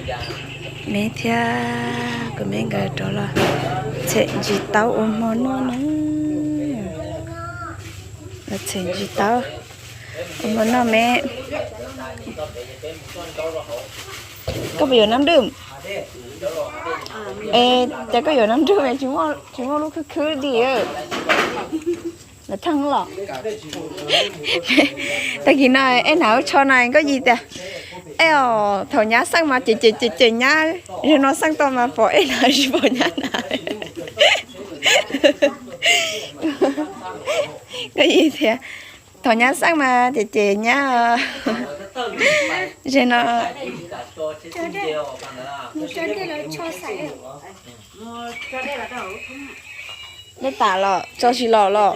Me thiab kuv me nkawd rov los txhem ntsis taub ua hmo noj na. Los txhem ntsis taub ua hmo noj me. Koj puas yuav nab nrwj? Es cas koj yuav nab nrwj es tsis muaj lub khwb khwb di? Lawv theej los. Tag kis no ej hnav lub tsho no nkauj Yis tias, ej os, thaum nyab xeej mas cem cem cem cem nyab, zaum no xeej tau mas pom ej hnav tsis pom nyab hnav. Nkauj Yis tias, thaum nyab xeej mas cem cem nyab, zaum no dej tas los tso tsis los los.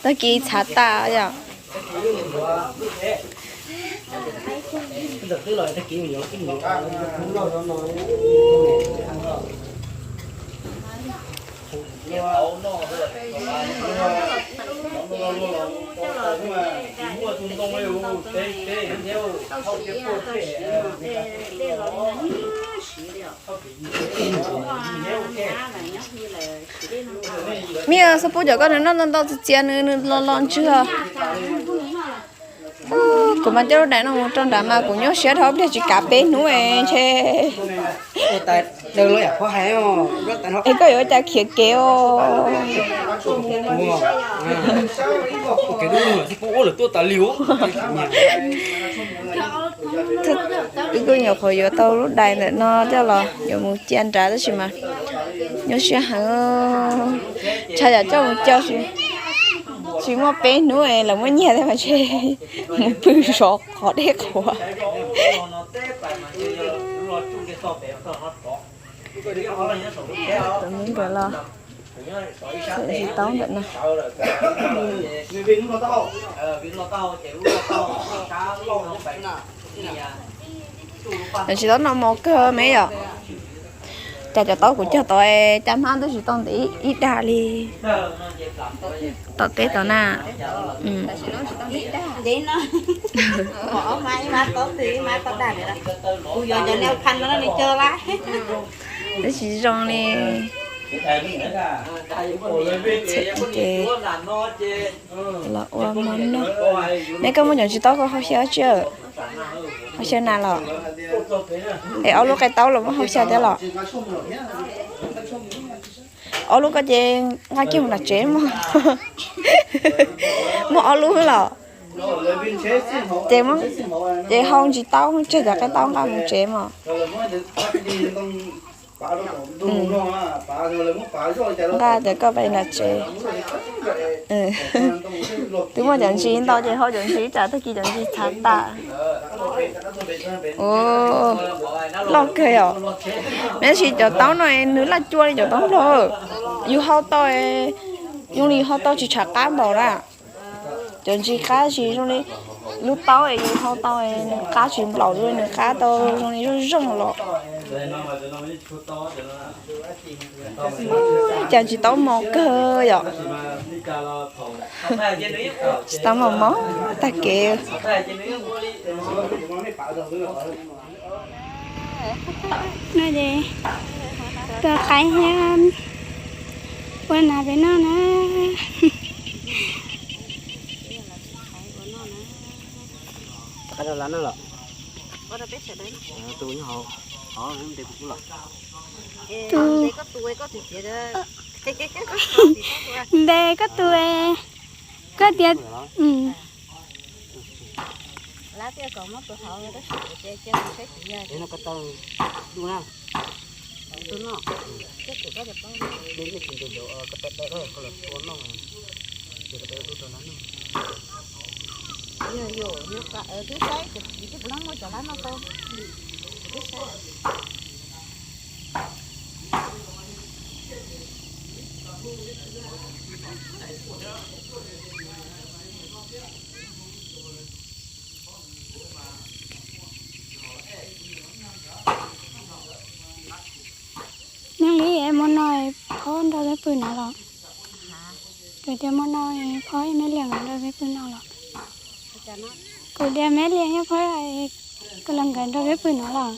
Tag kis txhav tas yom. Me, xub pub cov koj nws noj ntau ntau txias txias nws nws los los ntswg. Kuv mas coj lub daim no mus rau nrad mas kuv nyuaj siab dhau pliag tsis kav peb hnub ntshe. Es koj yuav ua cas khiav kev os? Wb kuj nyuam qhuav yuav tau lub daim ntawm no coj los yuav mus cia nrad tab sis mas nyuaj siab heev. Ntshai yam coj mus cia tsis muaj peb hnub lawv muab nyiag thiab mas ntshe mus pw zov qhov deb qhuav. Tus me nkawd los txhem ntsis taub ntawm no. Txhem ntsis taub no mos kawg me yom. Cas cov taub kuv cog tod cas hmab twb tsis tau ntev ib dag li. Tom teb tom na. Twb tsis zoo li. Txhem ces los ua hmo noj. Neb koj muaj cov ntsis taub koj hau xyaw tsi? Hau xyaw na los? Es ob lub qe taub los muab hau xyaw thiab los? Ob lub koj ces nqa kiag mus nram tsev mog. Muaj ob lub los? Ces, ces hau ntsis taub tseg cov qe taub nqa mus tsev mog. Nqa tias koj pais nram tsev. Twb muaj cov ntsis ntau ces hau cov ntsis tsam tag kis cov ntsis txhav tas. Loj kawg os. Tab sis cov taub no nws laj cua li cov taub nplog. Yus hau tau, zoo li yus hau tau tsis tshav qab npaum na. Cov ntsis qab tsis zoo li lub taub es yus hau tau nws qab tsis nplaum li, nws qab tau zoo li zoo zoo los. Cas ntsis taub mos kawg yom. Ntsis taub mos mos tag kev. No ces tua qaib thiab ua nas pem noj na. Tus ntev koj tus, koj tias pw no los? Kuv tias muaj no, phob ib me liam nrog peb pw no los? Kuv tias me liam nyob phob, koj los nkawd nrog peb pw no los?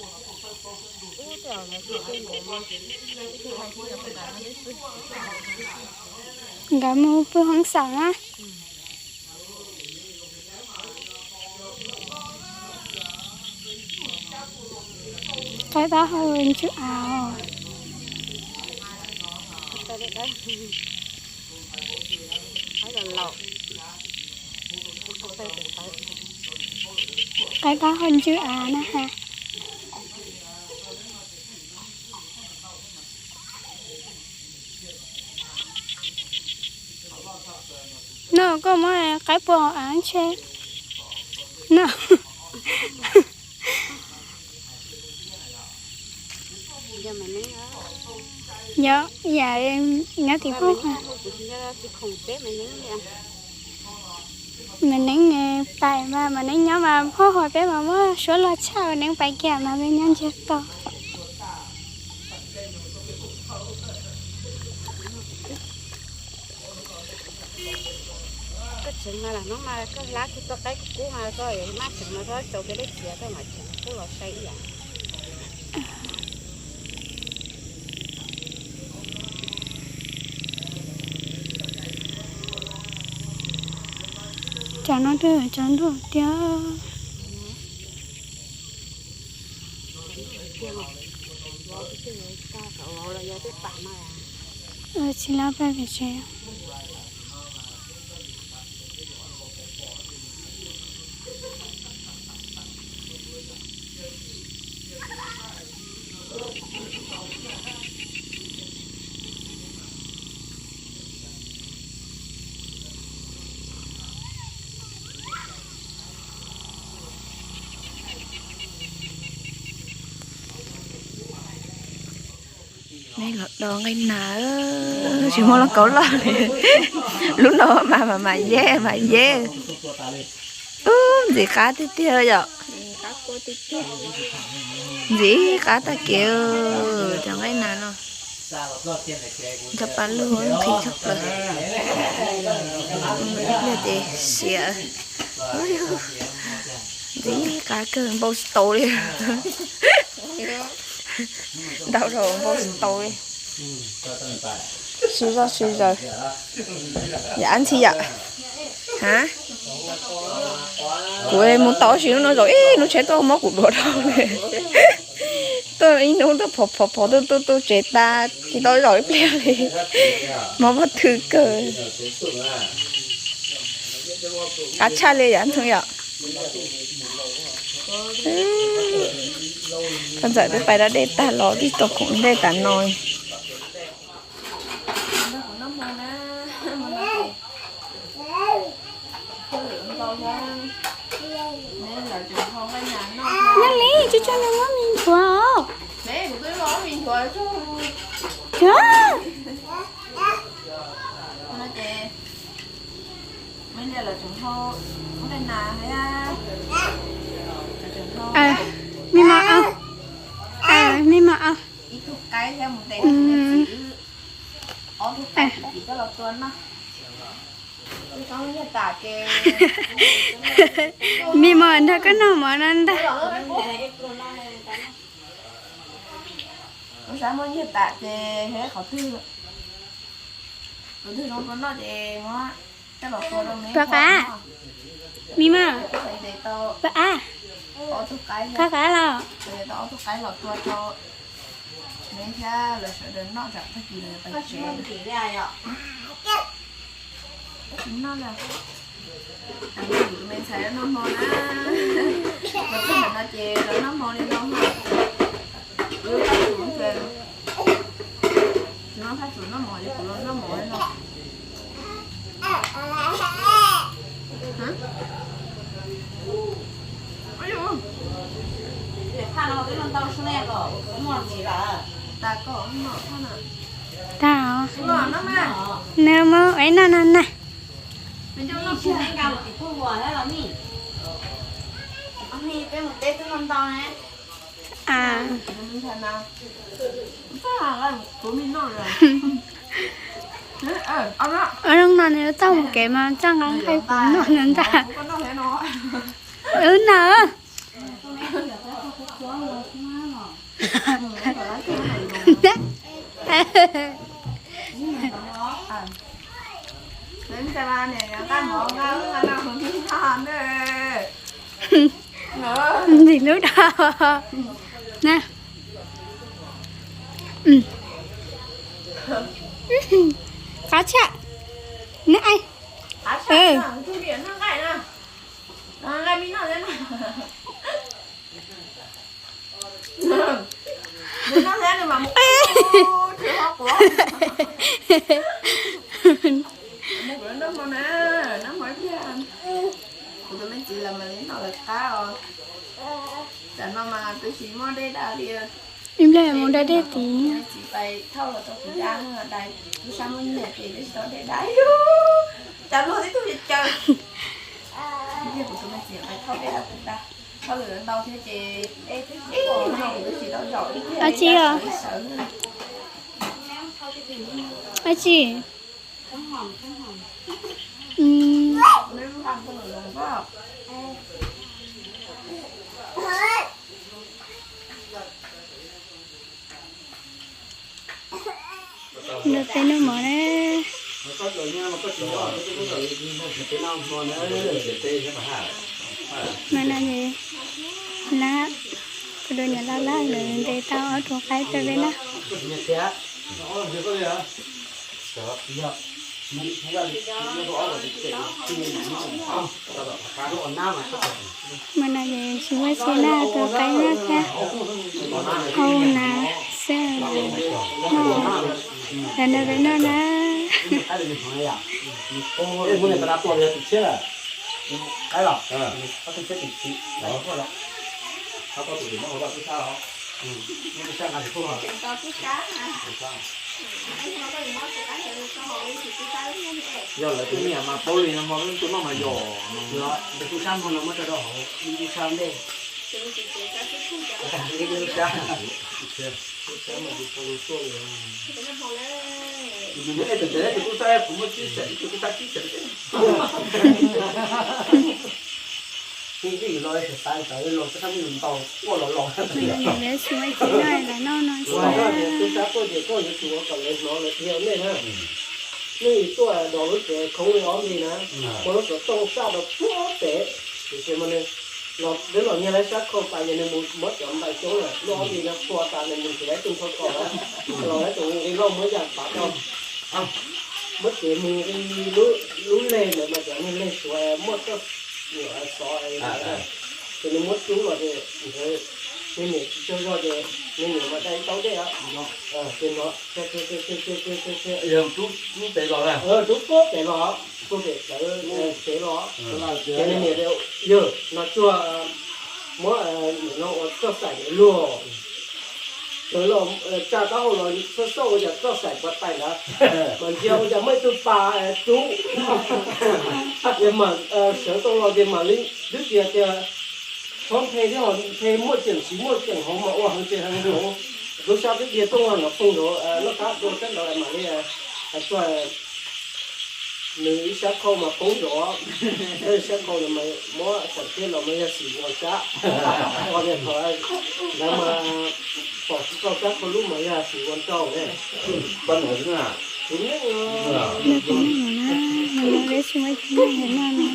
Nkawd mus pw hoob xaum na. Qaib tab hau ntswj av. Qaib tab hau ntswj av na ha. No koj muab qaib pua hauv av ntshe. No. Yog, yam nyob tim Hmoob. Mas neeb pais mas, mas neeb nyob mas Hmoob hais peb mas muab suab luag tshaj, neeb pais kiag mas peb nyob ntsiag to. Koj tseem mas lam hnub mas koj hlab kiag tau qaib kub kub mas koj maj tseem mas koj tsaus kiag dej txias koj mam tseem kuj los sai ib yam. Cov no twb cov ntuj tiag. Tsis lab peb pem tsev. Neb los do nqaij nas, tsis muaj lauj kaub loj li. Lub no mas mas mas yeb mas yeb. Ub, ntxim qab tiag tiag yom. Ntxim qab tag kev cov nqaij nas no. Cov paj lug nqhis tshaj plaws. Ib pliag ces siav. Ntxim qab kawg, npau tsis tau li. Ntau zaus npau tsis tau li. Sib zog sib zaws. Yam ab ntxhi yom. Ha, kuv mus tau sis hnub no zaum ib hnub tsheb tuaj muab kuv duav dhau li. Tuaj ib hnub tuaj phov phov phov tuaj tuaj tuaj tsev tas tsis tau zaum ib pliag li. Mob pob tw kawg. Qab tshaj li yam ntxhee yom. Koj ntxawm twb pais da dej tag los tib tau khoom dej tas no. Nyob li tsis tso nws muab mis nthuav os. Me mas, me mas, me mas nrog koj noj mov no ntag. Lub sab muab nyiag tas ces qhov twg, tus twg zoo tua noj ces muab coj los tua rau me. Pov qav, me mas, pov qav, qab qav los. Tau ob tug qaib los tua rau me thiab lawv sawv daws noj tsam tag kis lawv pais tsev. Tsis noj li. Tus me ntxhais noj hmo na, los txog ntawm no ces los noj hmo li no. Kuv yuav Phaj Tsum ces, kuv yuav Phaj Tsum noj mov ces kuv los noj mov li no. Tag os. Nws muab ib no no na. A, Ob leeg no nws tau mus kev mas txaj nqa nqaij kuv noj nws ntag. Wb na. Ntxim hlub dhau na. Qab tshaj. Neb ai. Kuv tus me txiv lawv mam li noj lawv qab os. Tam no mas twb tsis muaj dej daj li. Ib pliag mus da dej tid. Txiv pais thauj los rau kuv da, da, lub sab muaj nyiaj ces twb tsis tau dej da. Cas luag tib tug caw. Ib pliag kuv tus me txiv pais thauj dej rau kuv da. Thauj lwm ntau thiab ces ib no kuv twb tsis tau zaum ib pliag. Ab tsi os. Ab tsi. Nrog peb noj mov na. Mas no ces lab, kuv tus niam laj laj lawv ntes tau ob tug qaib rau peb na. Mas no ces tsis muaj tsi na, tus qaib nyob thiab hau nas xwb. Lawv nrog peb noj na. Yog lawv tus me nyuam mas paub li no hmo peb tub noj mas yog tub sab hmo no muab tso rau hauv ib tub sab ntej. Ib tub sab. Tus tub sab kuv muab tsib xees, tus tub sab tsib xees. Ib vij los xav xav los txog mus ntaus quaj los los. Tub sab tuaj ces koj yuav tsum ua kom lawv hnov lawv dhia nej na. Nej tuaj dov lub tsev khoob li ob nti na, ua lub xov tooj saj rau puag pem, tiam sis mas nws los twb los nyiag lawv sab khau tas ces nws mus muab cov nplaim coob lawm, lub ob nti no phua tas nws mus tsis tau ib tug nqho kaus na, los lawv tus nqi lauj muab yam pav rau. Muab tsev mus nqi lub leg ntawd mas cov niag leg suav muaj txoj xov, ces nws muab rub los ces nkawd, niag niam tsis tsaug zog ces niag niam mas dai ib taub dej os. Ces no, rub puag pem los, puag pem tawv tsev los, ces niag niam tias, yawg, no tsuag muab no ua txoj xaim luag. Tawv los tsa taub hau los xauj xauj ua cas txoj xaim puas tais ntawd, mas ntsia ua cas muaj ib tug pas rub. Ces mam sawv tau los ces mam li twb tias tias txhob nthe thiab, ho nthe muaj ceem tsis muaj ceem hauv mas ua heev tsis heev hauv. Tub sab twb dhia tooj los nrov phooj nrov loj qab dua sab nrad mam li hais txog nws ib sab khau mas poob nrov, ib sab khau mas muab xam thiab los mas yog xim ua sab, ua niag thaum ntawd mas pom tsis tau sab khau lub mas yog xim ua nrau ne.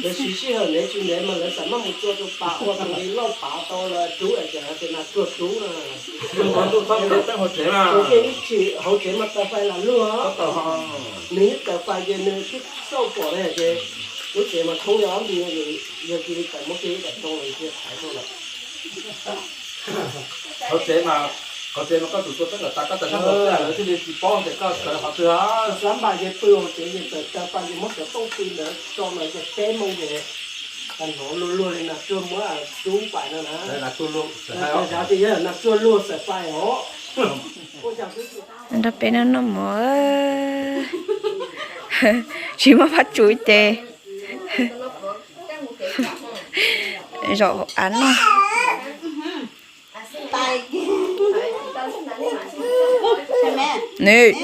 Lawv siv sij hawm ntev tsis ntev mas lawv xam maj mus txua tus pas ua tus nqi lauj pav tau los rub es ces hais tias nas tsuag rub na. Tus ces ib txhis hauv tsev mas taws fais lam luag, nws ib taws fais ces nws twb xauj pom ne ces lub tsev mas khoob li ob nti, yog cia li tawm muab kiag ib daim ntoo los cia thaiv rau lawm. Qhov tsev mas, qhov tsev mas koj tsum tua txeeb kom tas koj tawm sab nraud xwb lawv thiaj li tsis paub tias koj sawv qhov twg. Xab npais ces pw hauv tsev ces tawm taws fais ces muab xov tooj pw ntawd tso mas ces peb moo ces hnov luag luag li nas tsuag muab rub fais no na. Xav tias yog nas tsuag luag xaim fais os. Nrog peb noj noj mov, tsis muaj phab tsuv ces zaum hauv av noj. Nws,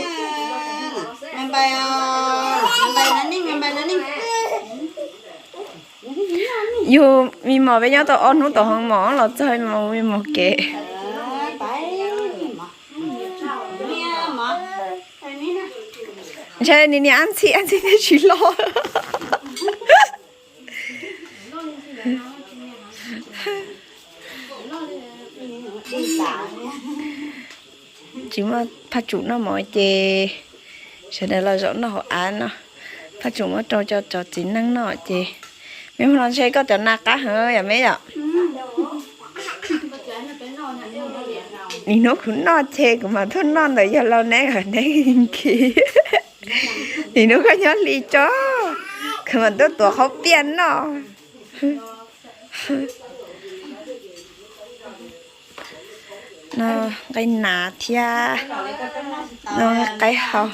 Yug me mos peb nyob tau ob hnub tom hoo mos los txog me mos kev. Ntshe nim niam ab ntxhi ab ntxhi thiaj tsis loj. Tsis muaj phaj tsum noj mov ces sawv daws los zaum noj hauv av no. Phaj tsum muab rau cov txiv neej noj ces, me hmo no ntshe koj cov nas qab heev yom me yom. Nim hnub kuv noj ces kuv mam tuaj noj ntawm yawg laus neb neb nkis. Nim hnub koj nyob hli tso, kuv mam tuaj tuav qhaub piaj noj. Noj nqaij nas thiab noj nqaij qaib hau.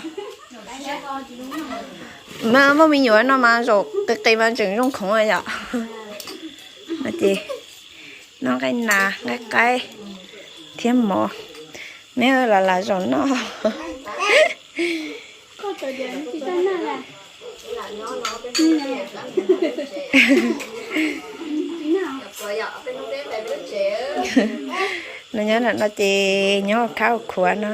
Muaj me nyuam no mas zaum qis qis mas tseem zoo khoov yom. No ces noj nqaij nas nqaij qaib thiab mov. Me lam lam zaum noj. Nws nyob nram no ces nyob khab khuav no.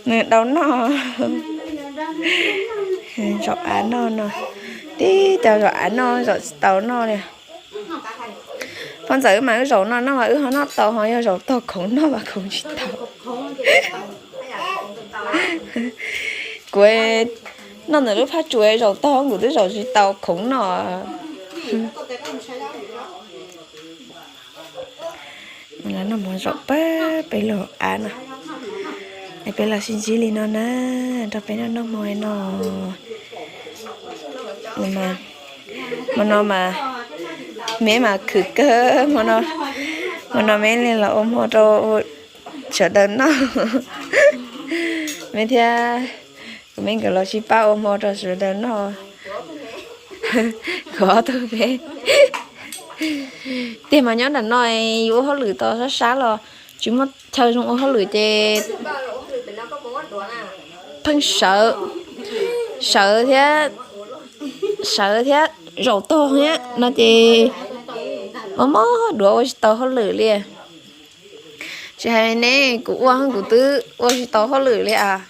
Nws dau noj. Zaum av noj no, tib co zaum av noj zaum tsis tau noj li. Poj ntxawm wb mas wb zaum no noj mas wb ho noj tau, ho yog zaum tog khoov noj mas khoov tsis tau. Kuv noj ntawm lub phaj tsum zaum tog kuv twb zaum tsis tau khoov noj. Noj mov zaum pab peb lub av no. Es peb los sib ntsib li no na, nrog peb noj noj hmo no. Hmo no mas me mas khwv kawg, hmo no me li los ua hmo rau sawv daws noj. Me thiab kuv me nkawd los sib pab ua hmo rau sawv daws noj. Kuv ob tug me tiag mas nyob nram no yus ua hauj lwm tau sab sab los tsis muaj chaw zoo ua hauj lwm ces pheej sawv, sawv thiab, sawv thiab zaum tog thiab no ces mob mob duav ua tsis tau hauj lwm li. Tsis hais ne, kuv ua kuv twb ua tsis tau hauj lwm li as.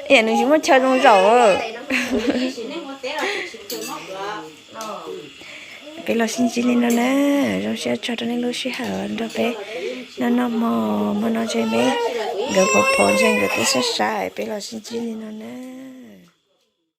Ib yam nws tsis muaj chaw zoo zaum. Peb los sib ntsib li no na, zoo siab tso rau nej lub sij hawm nrog peb noj noj hmo, hmo no ntshe me nkawd pom pom ntshe nkawd twb sab sab, peb los sib ntsib li no na.